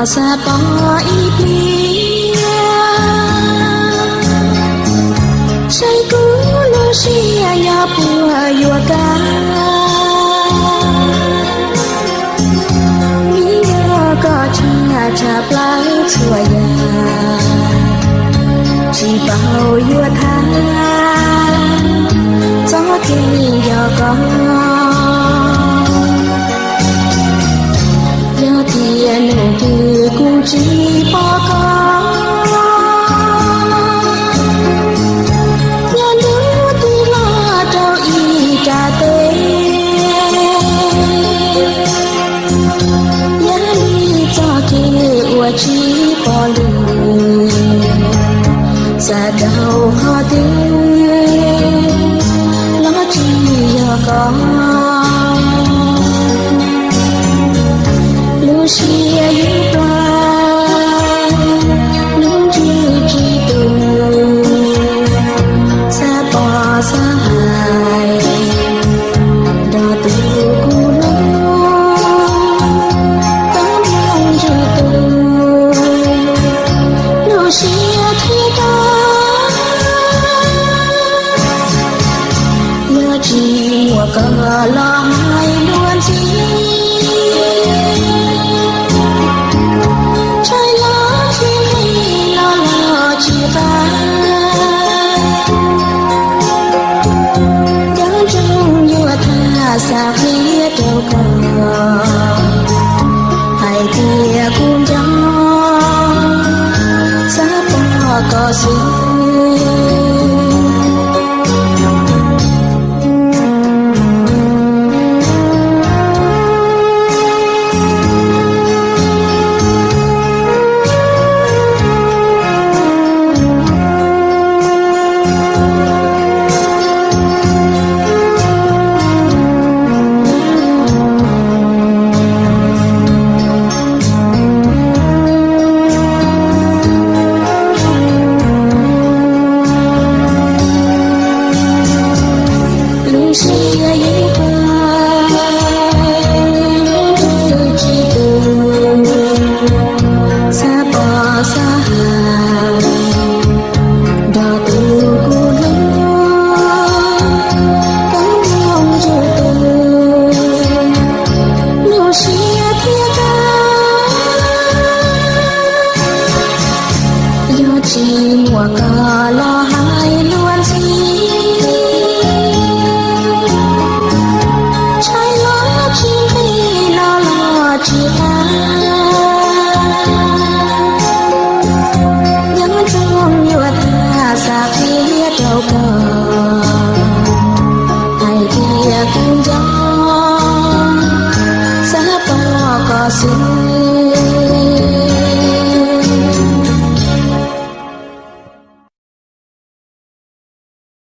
Xav pom ib pliag, saib kuv lub siab nyob puas yuav kam. Vim yog koj tshaj tshaj plaws txhua yam, tsis paub yuav tham txoj kev nco koj. Yog tias nus twg kuj tsis pom koj, nyob ntuj twg los rau ib rab teb. Yog li txoj kev uas tsis pom lwm, xav rau qhov twg los tsis yog koj. Lub siab yeej tuag, lub ntsws tsis tu, xav pom xav hais, nrog tus kuv hlub, tab meeg ntsws tu, lub siab thiaj tag. Yog tsis muaj koj los hais luag ntxhi, tshais los thiab nqis los los tsis qab. Nco ntsoov yuav tham xav qhia rau koj, hais tias kuv nco, xav pom koj xwb.